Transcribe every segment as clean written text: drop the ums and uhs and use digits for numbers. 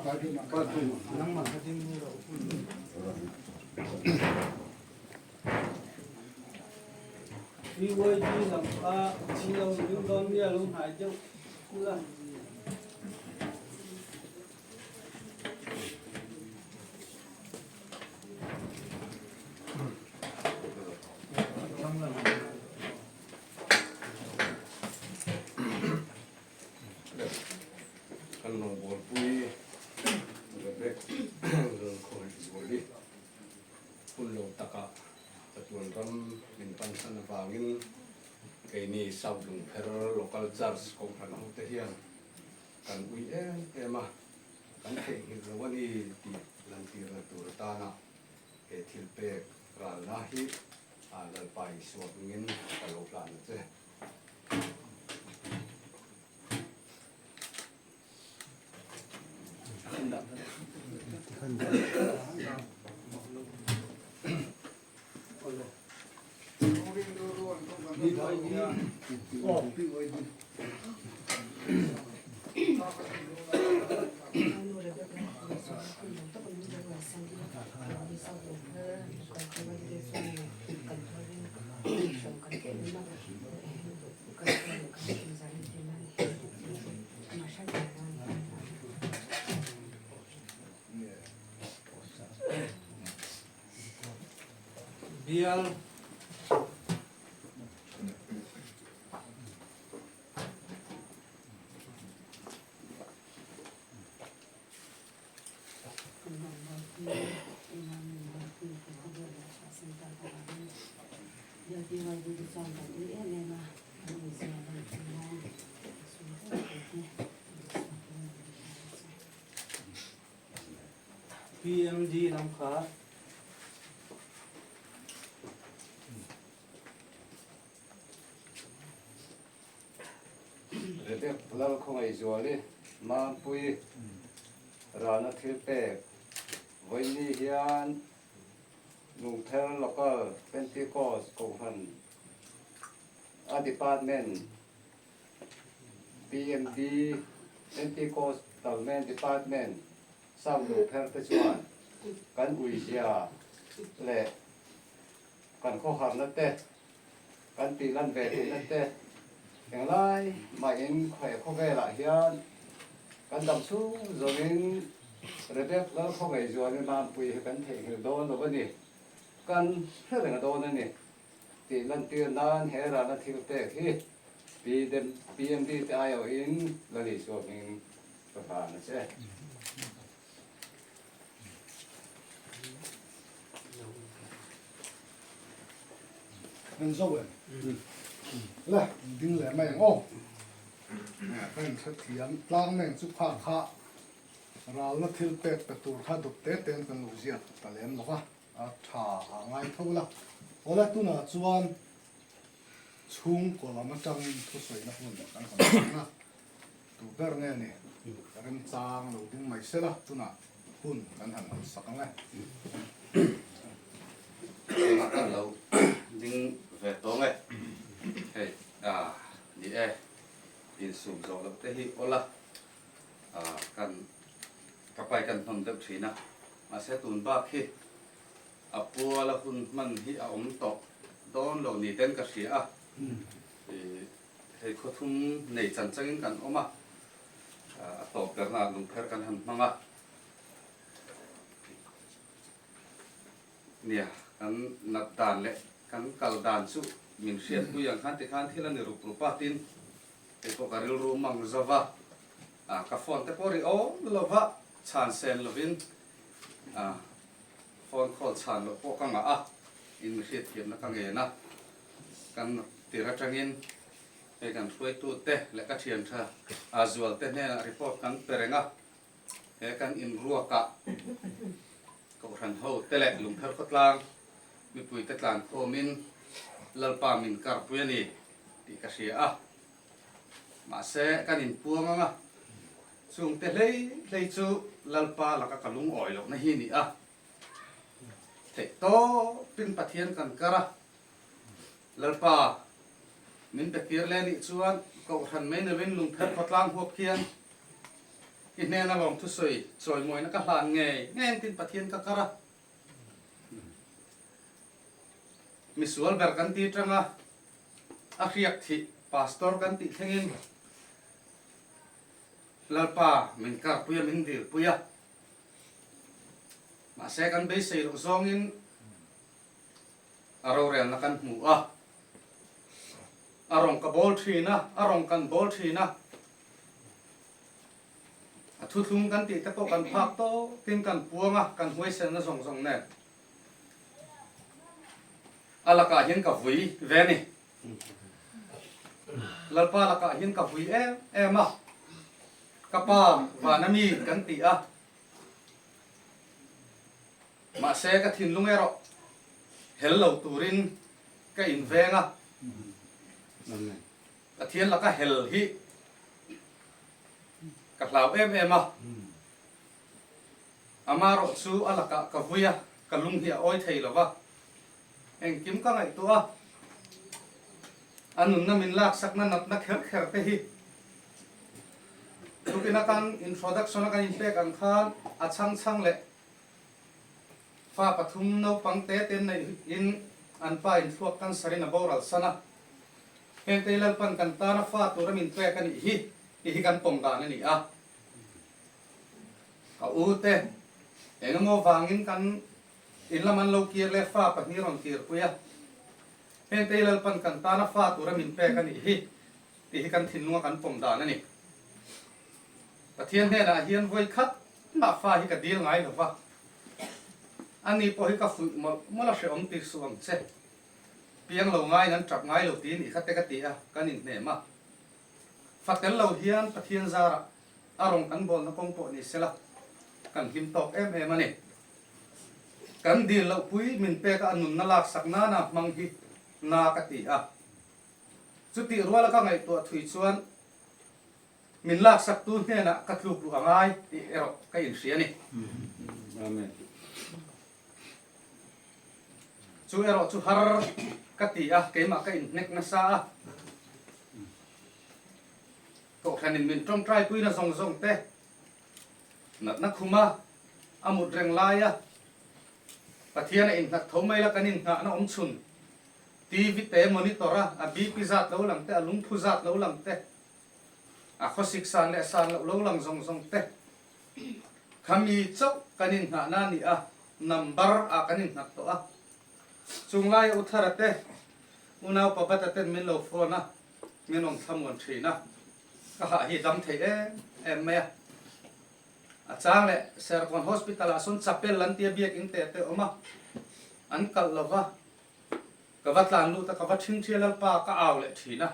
BYD lam kha in lo ding dawn nge lo hnai deuh ula. Kan rawngbawlpui Rebek Lungkhawi Zuali hun lo takah chatuan ram min pansan avangin keini South Lungpher Local Church Kohhran hote hian kan ui em em a, kan theihnghilh lo a ni tih lantirna tur atana he thil pek ralna hi Lalpa Isua hmingin ka lo hlan a che. Bial PMD lam kha Rebek Lalkhawngaihzuali Mampui ralna thil pek vawiini hian Lungpher Local Pentecost Kohhran a Department PMD Pentecostal Men Department South Lungpher te chuan kan uizia leh kan khawharna te kan tih lan ve theihna te englai mahin khawi khawvelah hian kan dam chhung zawngin Rebek Lalkhawngaihzuali Mampui hi kan theihnghilh dawn lo a ni, kan hre reng dawn a ni tih lantir nan he rana thil pek hi PMD te aiawhin Lalisua hming ka hlan a che. Kan zo em? Le, ding leh mai ang aw. Ka inhrethiam tlang nen chu kha kha ralna thil pek pe tur kha dawp te te'n kan lo ziak ta lem lo va, a tha a ngai tho la. Awle tunah chuan chhungkaw lam atangin thusawina hun kan han hmang a, tu ber nge ni remchang lo ding mai se la tunah hun kan han hman sak ang e. Tunah kan lo ding ve tawng e. Hei ni e, insum zawh loh te hi awl a, kan ka pai kan hnawn deuh thin a, mahse tun bak hi a puala hun hman hi a awm tawh dawn lo ni ten ka hria a, hei khawthum nei chan changin kan awm a, a tawp berna ah lungpher kan han hmang a, nia kan nat dan leh kan kal dan chu min hriatpui ang khan tikhan thil a ni rup rup a, tin hei pawh ka rilru mang zova, ka phone te pawh ri awm lova chhan sen lovin Phone call chhan loh pawh ka ngah a, in mi hriatthiamna ka ngen a, kan tir atangin hei kan hruaitute leh ka thian tha Zualte hnenah report kan pe reng a, he kan inruakah Kohhran ho te leh Lungpher khawtlang mipuite tlankhawmin Lalpa min karpui a ni tih ka hria a. Mahse, kan inpuang ang a, chungte hlei hlei chu Lalpa laka ka lungawi lohna hi ni a. Theih tawpin Pathian kan kar a, Lalpa min pe kir leh nih chuan Kohhran mai lovin lungpher khawtlang huap khian. I hnena lawmthusawi chawimawina ka hlan ngei ngei ang tin Pathian ka kar a. Misual ber kan ti tanga a hriak thih Pastor kan tih thlengin Lalpa min karpui a, min dilpui a. Mahse kan beisei loh zawngin a rorelna kan hmu a. A rawng ka bawl thin a, a rawng kan bawl thin a. A thuthlung kan tih te pawh kan phak tawkin kan puang a, kan huaiselna zawng zawng nen. A lakah hian ka vui ve a ni. Lalpa lakah hian ka vui em em a, ka pa van a mi kan ti a. Mahse ka thinlung erawh hel lo turin ka inveng a. Pathian laka hel hi ka hlau em em a, amarawh chu a lakah ka vui a, ka lung hi a awi thei lo va, engkim ka ngaihtuah a, a nunna min laksakna natna kher kher te hi tukina kan introduction a kan inpek ang khan a chhang chhang leh fa pathum naupang te te neihin an pa in thluak cancer in a boral san a. Hengte Lalpan kan tana fa tura min pek a nih hi tih hi kan pawm dan a ni a. Ka u te, eng emaw vangin kan in lam an lo kir leh fa pahnih rawn kirpui a. Hengte Lalpan kan tana fa tura min pek a nih hi tih hi kan thinlunga kan pawm dan a ni. Pathian hnenah hian vawi khat mah fa hi ka dil ngai lo va, ani pawh hi ka fuih mawlh mawlh a hrehawm tir suh ang che. Piang lo ngaiin an tap ngai lo ti nih kha te ka ti a, kan inhnem a. Fa tel lo hian Pathian zarah a rawng kan bawlna kawng pawh ni sela kan hlim tawk em em a ni. Kan dil loh pui min pek a a nunna laksak nana hmang hi na ka ti a. Chutih ruala ka ngaihtuah thui chuan min laksaktu hnenah ka tluk luh a ngai tih erawh ka inhria a ni. Amen. Chu erawh chu har ka ti a, keimah ka inhnek nasa a. Kohhranin min tawngtai puina zawng zawng te, natna khuma a mut reng laia Pathian a innghat tho mai la kan innghahna awm chhun TV te monitor a, a BP zat lo lang te, a lungphu zat lo lang te, a khawsik san leh san loh lo lang zawng zawng te, Khami chauh kan inngahna a ni a, number ah kan innghat tawh a. Chung laia U Thara te, Unau Pabata ten min lo phone a, min rawn thlamuan thin a. Ka hah hi dam thei em em mai a. A chang leh Serkawn Hospital ah sawn chapel an tia biakin te te awm a, an kalh lo va, ka va tlan lut a, ka va ṭhingṭhia Lalpa ka au leh thin a.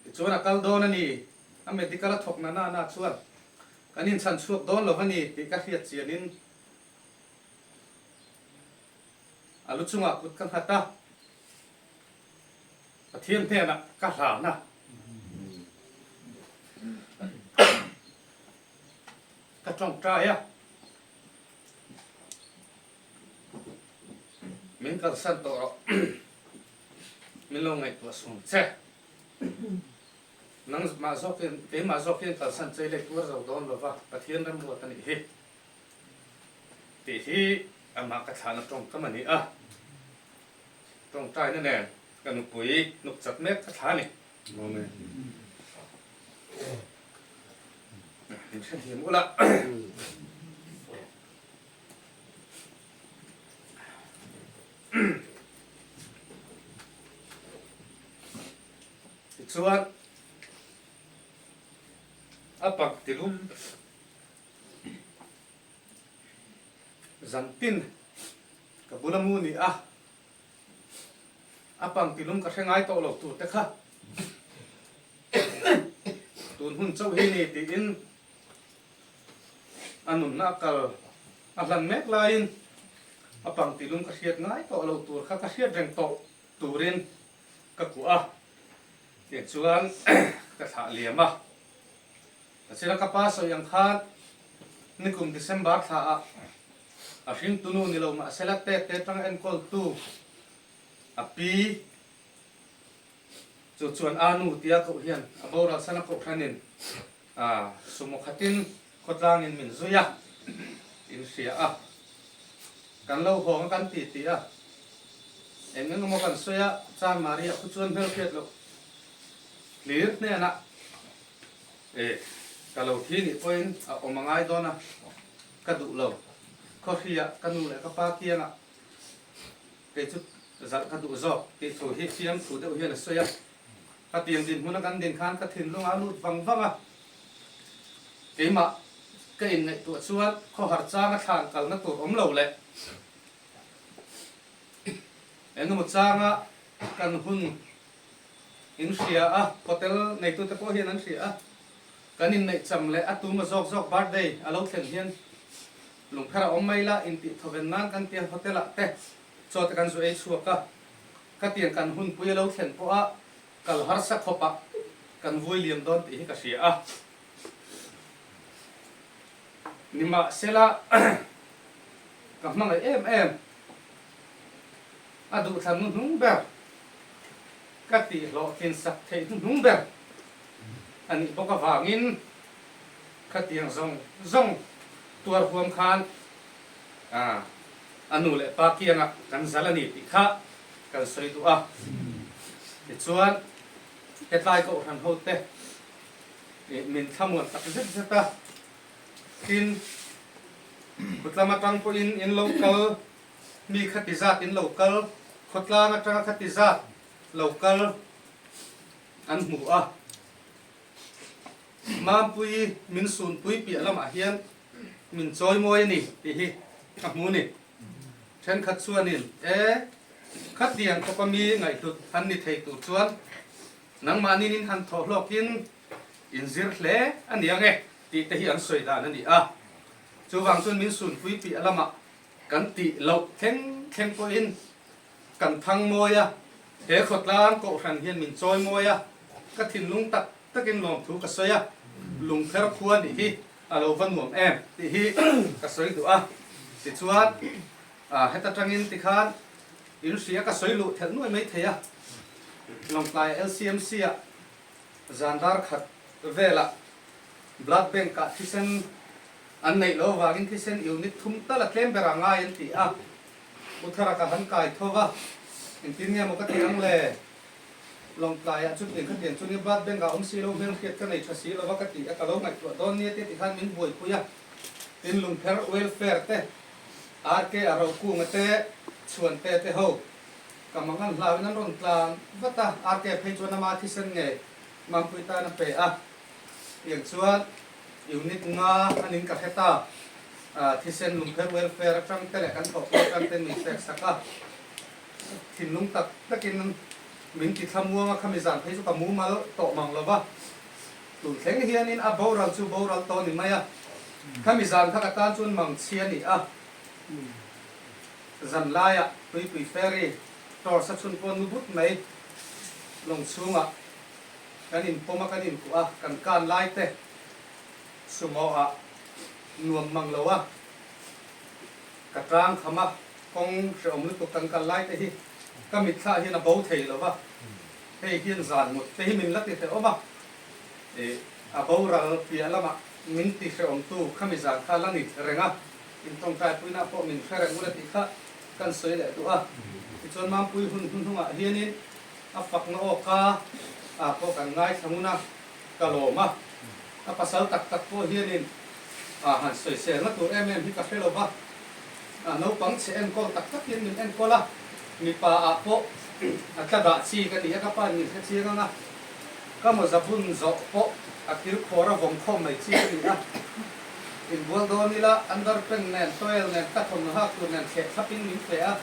Tichuan a kal dawn a ni, a medical a thawk na na na chuan kan inchhan chhuak dawn lo a ni tih ka hriat chianin a lu chungah kut ka nghat a, Pathian hnenah ka hlan a, ka tawngtai a, min kalsan tawh rawh. Min lo ngaihtuah sung che. Nang mah zawkin, keimah zawkin kalsan chei leh tuar zo dawn lova Pathian remruat a nih hi tih hi amah ka thlahna tawngkam a ni a. Tawngtaina nen ka nupui hnuk chat mek ka thlah a ni. Amen. Min hrethiam ula. Tichuan, a pak tilum zan tin ka bula mu ni a, a pang tilum ka hre ngai tawh lo tur te kha tun hun chauh hi ni tiin A nunna a kal a hlan mek laiin a pangti lung ka hriat ngai tawh lo tur kha ka hriat reng tawh turin ka kuah a, tiang chuan ka thlah liam a. Tachina ka pa sawi ang khan nikum December thla ah a hringtunu ni lo mahsela tet te atanga enkawltu a pi. Chu chuan a nu tia koh hian a boral sana kohhranin sumo khatin khawtlangin min zui a, in hria a. Kan lo hawng a kan ti ti a, eng eng emaw kan sawi a, Chan Maria khu chuan hmelhriat loh hlir hnenah e ka lo thi nih pawhin a awm a ngai dawn a, ka duh lo. Khawhriah ka nu leh ka pa kiangah Kei chu zalh ka duh zawk tih thu hi fiam thu deuh hian a sawi a. Ka tiang dinhmun a kan din khan ka thinlung a lut vang vang a. Keimah ka inngaihtuah chuan khawhar changa thlan kalna tur awm lo leh engemaw changa kan hun in hria a, hotel neitute pawh hian an hria a, kan inneih cham leh a tuma zawk zawk birthday a lo thlen hian Lungpher a awm mai la, intih thawven nan kan tia hotel ah te chaw te kan zu ei chhuak a, khatiang kan hunpui a lo thlen pawh a kal harsa khawp ah kan vui liam dawn tih hi ka hria a. Nimahsela ka hmangaih em em, a duhthlan hnuhnung ber, ka tihhlawhtlin sak theih hnuhnung ber a nih bawk avangin, Khatiang zawng zawng tuar huam khan a nu leh pa kiangah kan zal a ni tih kha kan sawi duh a. Tichuan, hetlai kohhran hote min thlamuan tak zet zet a, tin, khawtlam atang pawhin in lo kal, mi khati zat in lo kal, khawtlang atanga khati zat lo kal an hmu a. Mampui min sunpui piah lamah hian min chawi mawi a ni tih hi ka hmu ni. Thenkhat chuanin, E, khatiang khawpa mi ngaihhlut han ni thei tur chuan nangmahnin in han thawh hlawkin in zir hle a ni ang e tih te hi an sawi dan a ni a. Chuvang chuan min sunpui piah lamah kan tih loh thleng thleng pawhin kan thang mawi a, he khawtlang kohhran hian min chawi mawi a, ka thinlung tak takin lawmthu ka sawi a, lungpher khua nih hi a lo va nuam em tih hi ka sawi duh a. Tichuan, heta tangin tikhan in hria ka sawi luh thelh nuai mai thei a, Lawngtlai LCMC ah zan dar khat velah Blood Bank ah thisen an neih loh avangin thisen unit thum tal a tlem berah ngai an ti a, Uthara ka han kai tho va, engtin nge maw ka ti ang le? Lawngtlaiah chutiang khatiang chu ni Blood Bank ah awm si lo hmel hriat ka nei tha si lo va ka ti a, ka lo ngaihtuah dawn nia te tikhan min buaipui a, tin Lungpher Welfare te, RK a Rokunga te, Chhuante te ho ka mangan hlauin an rawn tlan vat a, RK phei chuan ama thisen nge Mampui tan a pe a, tiang chuan Unit nga an in ka hre ta. Thisen Lungpher Welfare atang te leh kan thawhpui atang ten min pek sak a, thinlung tak takin min ti thlamuang a, khami zan phei chu ka mumal tawh mang lo va, tun thleng hianin a boral chu boral tawh a ni mai a, khami zan kha ka tan chuan mang chhi a ni a, zan laiah Tuipui Ferry torch a chhun pawh nu but mai lawng chhungah kan inpawm a, kan inkuah a, kan kan lai te sumo ah nuam mang lo a, ka tang kham a, kawng hrehawm lutuk kan kal lai te hi ka mitthla hian a bo thei lo va, hei hian zan mut te hi min la ti hrehawm a, ih a boral piah lamah min ti hrehawm tu khami zan kha la ni reng a, in tawngtai puina pawh min hre reng ula tih kha kan sawi leh duh a, tichuan Mampui hun hnuhnungah hianin a fakna awka ah pawh kan ngaithla ngun a, ka lawm a, a pasal tak tak pawh hianin a han sawiselna tur em em hi ka hre lo va, a naupang chhe enkawl tak tak hian min enkawl a, mipa ah pawh a tla dah chi ka ni a, ka pa in min hre chiang ang a, ka mawza bun zawh pawh a kil khawr a vawm khawm mai chi ka ni a, inbual dawn ila underpant nen towel nen ka thawmhnaw hak tur nen thleh thlap in min pe a,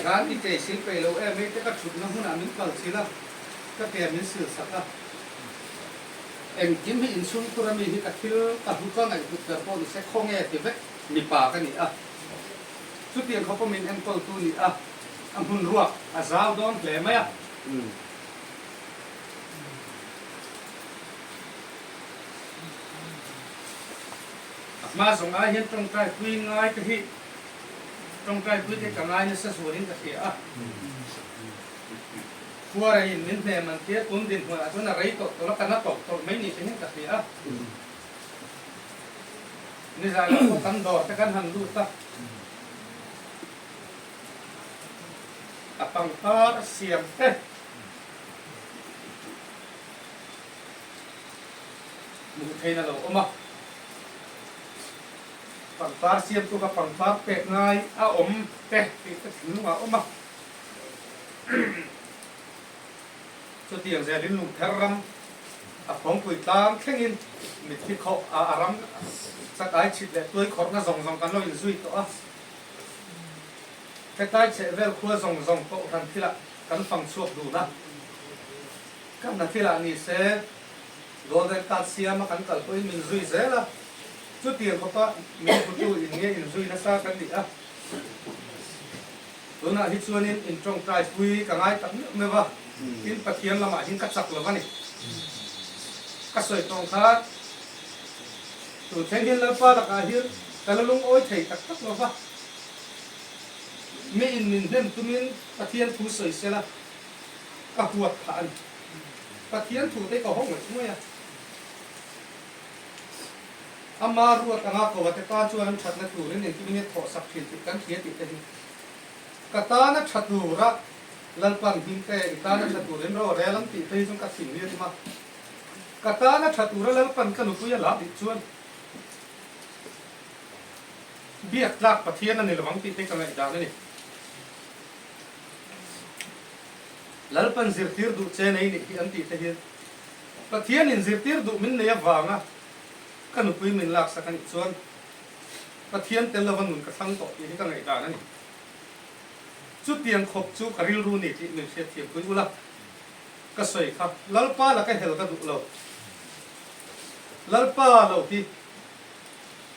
khan i kei sil peih lo em hei te ka thutna hmunah min kal chilh a. Ka ke min sil sak a, engkim hi inchhungkhur ami hi ka thil ka hlu ka ngaihhlut ber pawh ni se khawnge ti vek mipa ka ni a, chutiang khawpa min enkawltu ni a, a hmun ruak a zau dawn hle mai a. A hma zawng ai hian tawngtai pui ngai te hi tawngtai pui te ka ngai nasa zualin ka hria a. Khuareiin min hnem an tia tun dinhmunah chuan a rei tawlh tawlh a, kan a tawlh tawlh mai ni te hian ka hria a. Nizanah pawh kan dawr te kan han lut a, a pangpar siam te, hmuh theihna lo awm a, pangpar siamtu kha pangpar pek ngai a awm te tih te thinlungah a awm a. Chutiang zelin lungpher ram a phawngpui tlang thlengin mitthi khawh a a ram chakai chhit leh tuai khawrhna zawng zawng kan lo inzui tawh a. Hetlai chhehvel khua zawng zawng kohhran thilah kan fang chhuak dun a. Kan hna thilah ni se Golden Card siama kan kal pawhin min zui zel a. Chutiang khawpa min hmutu in nge inzui nasa kan ni a. Tunah hi chuanin in tawngtai pui ka ngai tak meuh meuh a, tin Pathian lamah hian ka chak lo a ni. Ka sawi tawng kha tun thleng hian Lalpa lakah hian ka la lungawi thei tak tak lo va. Mi in min hnem tumin Pathian thu sawi sela ka huat phah a ni. Pathian thu te ka haw ngaih ngaih a. Ama ruat anga ko ate tan chuan an thatna turin engtin nge thawh sak thin tih kan hria tih te hi ka tana tha tura Lalpan hming te i tana tha turin ro rel ang tih te hi chuan ka thin hi a rim a. Ka tana tha tura Lalpan ka nupui a la tih chuan biak tlak Pathian a ni lovang tih te ka ngaihdan a ni. Lalpan zirtir duh che nei nih hi an tih te hian Pathianin zirtir duh min nei avanga ka nupui min laksak a nih chuan Pathian tel lova nun ka thlang tawh tih hi ka ngaihdan a ni. Chutiang khawp chu ka rilru ni tih min hriatthiam pui ula ka sawi kha Lalpa la ka hel ka duh lo. Lalpa lo hi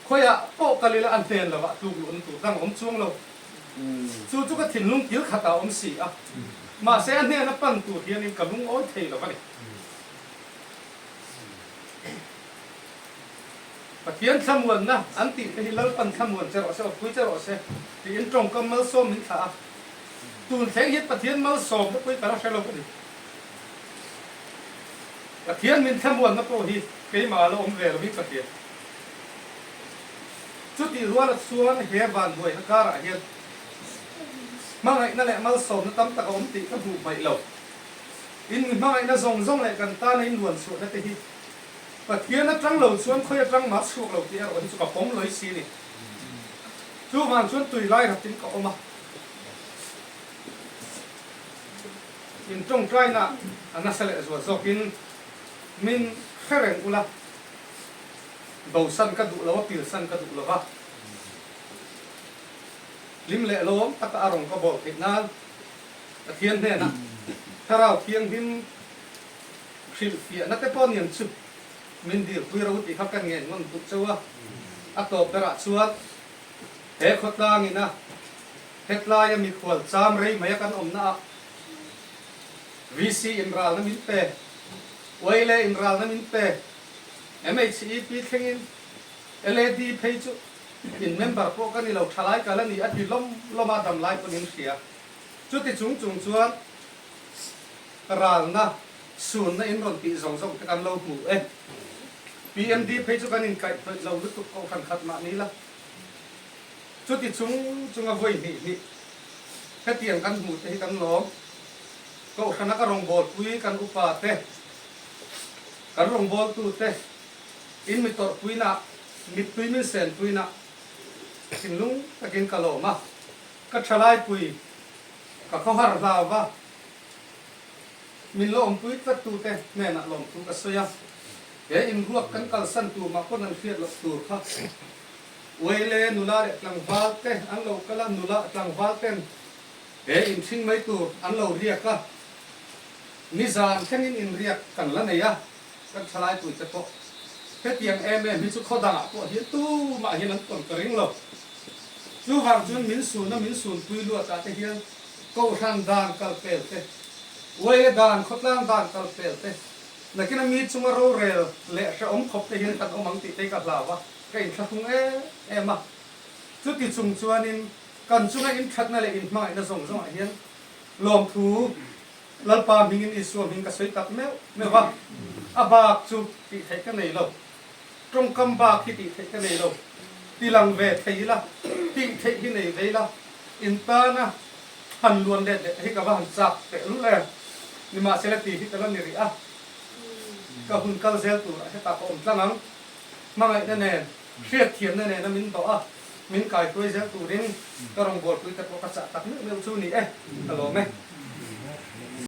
khawiah pawh kal ila a hnen lovah tluk luhna tur dang a awm chuang lo. Chu chu ka thinlung kil khatah a awm si a, mahse a hnena pan tur hianin ka lungawi thei lo a ni. Pathian thlamuanna an tih te hi Lalpan thlamuan che rawh se, awpui che rawh se tiin tawngkam malsawm min thlah a. Tun thleng hian Pathian malsawmna pawh hi ka la hre lo a ni. Pathian min thlamuanna pawh hi keimah la awm ve lovin ka hria. Chutih ruala chuan he vanduaina karah hian hmangaihna leh malsawmna tam tak a awm tih ka hmuh hmaih lo. In mi hmangaihna zawng zawng leh kan tana in luan chhuahna te hi Pathian atang lo chuan khawi atang mah chhuak lo tih erawh hi chu ka pawm lawih si ni. Chuvang chuan tui lai ratin ka awm a. In tawngtaina a nasa leh zual zawkin min hre reng ula, bosan ka duh lo a, pilsan ka duh lo va, hlim leh lawm taka a rawn ka bawl theih nan Pathian hnenah Thlarau Thianghlim hrilhfiahna te pawh niang chu min dirpui ro tih kha ka ngen ngawn duh chauh a. A tawp berah chuan he khawtlang ina hetlaia mikhual cham rei mai a kan awmna ah VC inralna min pe, Uaile inralna min pe, MHEP thlengin LAD phei chu in member pawh ka ni lo, thalai kal a ni a ti lawm lawm a, damlai pawn in hria. Chuti chung chung chuan ralna, sunna in rawn tih zawng zawng te kan lo hmu e. PMD phei chu kan inkaihhnawih lo lutuk kohhran khat mah ni la. Chuti chung chunga vawi hnih hnih hetiang kan hmuh te hi kan lawm. Kohhrana ka rawngbawlpui kan upa te, kan rawngbawltu te in mi tawrhpuina, mittui min senpuina thinlung takin ka lawm a. Ka thalaipui ka khawhar hlau va, min la awmpui tlattute hnenah lawmthu ka sawi a, he inruak kan kalsan tur mah pawn an hriat loh tur kha Uaile nula leh tlangval te an lo kal a, nula tlangval ten he inhring mai tur an lo riak a, nizan thlengin inriak kan la nei a, kan thalaipui te pawh hetiang em em hi chu khaw dangah pawh hian tumah hian an tawn ka ring lo. Chuvang chuan min suna min sunpui luatah te hian Kohhran dan kal pel te, Uaile dan, khawtlang dan kal pel te, nakina mi chunga rorel leh hrehawm khawp te hian kan awm ang tih te hi ka hlau a, ka inthlahrung em em a. Chuti chung chuanin kan chunga inthatna leh inhmangaihna zawng zawngah hian lawmthu. Lalpa hmingin Isua hming ka sawi tak meuh meuh a, a bak chu tih theih ka nei lo. Tawngkam bak hi tih theih ka nei lo. Ti lang ve thei ila, tih theih hi nei ve ila, in tana han luan let leh te hi ka va han chak teh lul em. Nimahsela ti hi ka la ni rih a, ka hun kal zel turah hetah ka awm tlang ang. Hmangaihna nen, hriatthiamna nena min dawh a, min kaihruai zel turin ka rawngbawlpui te pawh ka chah tak meuh meuh chu ni e, ka lawm e.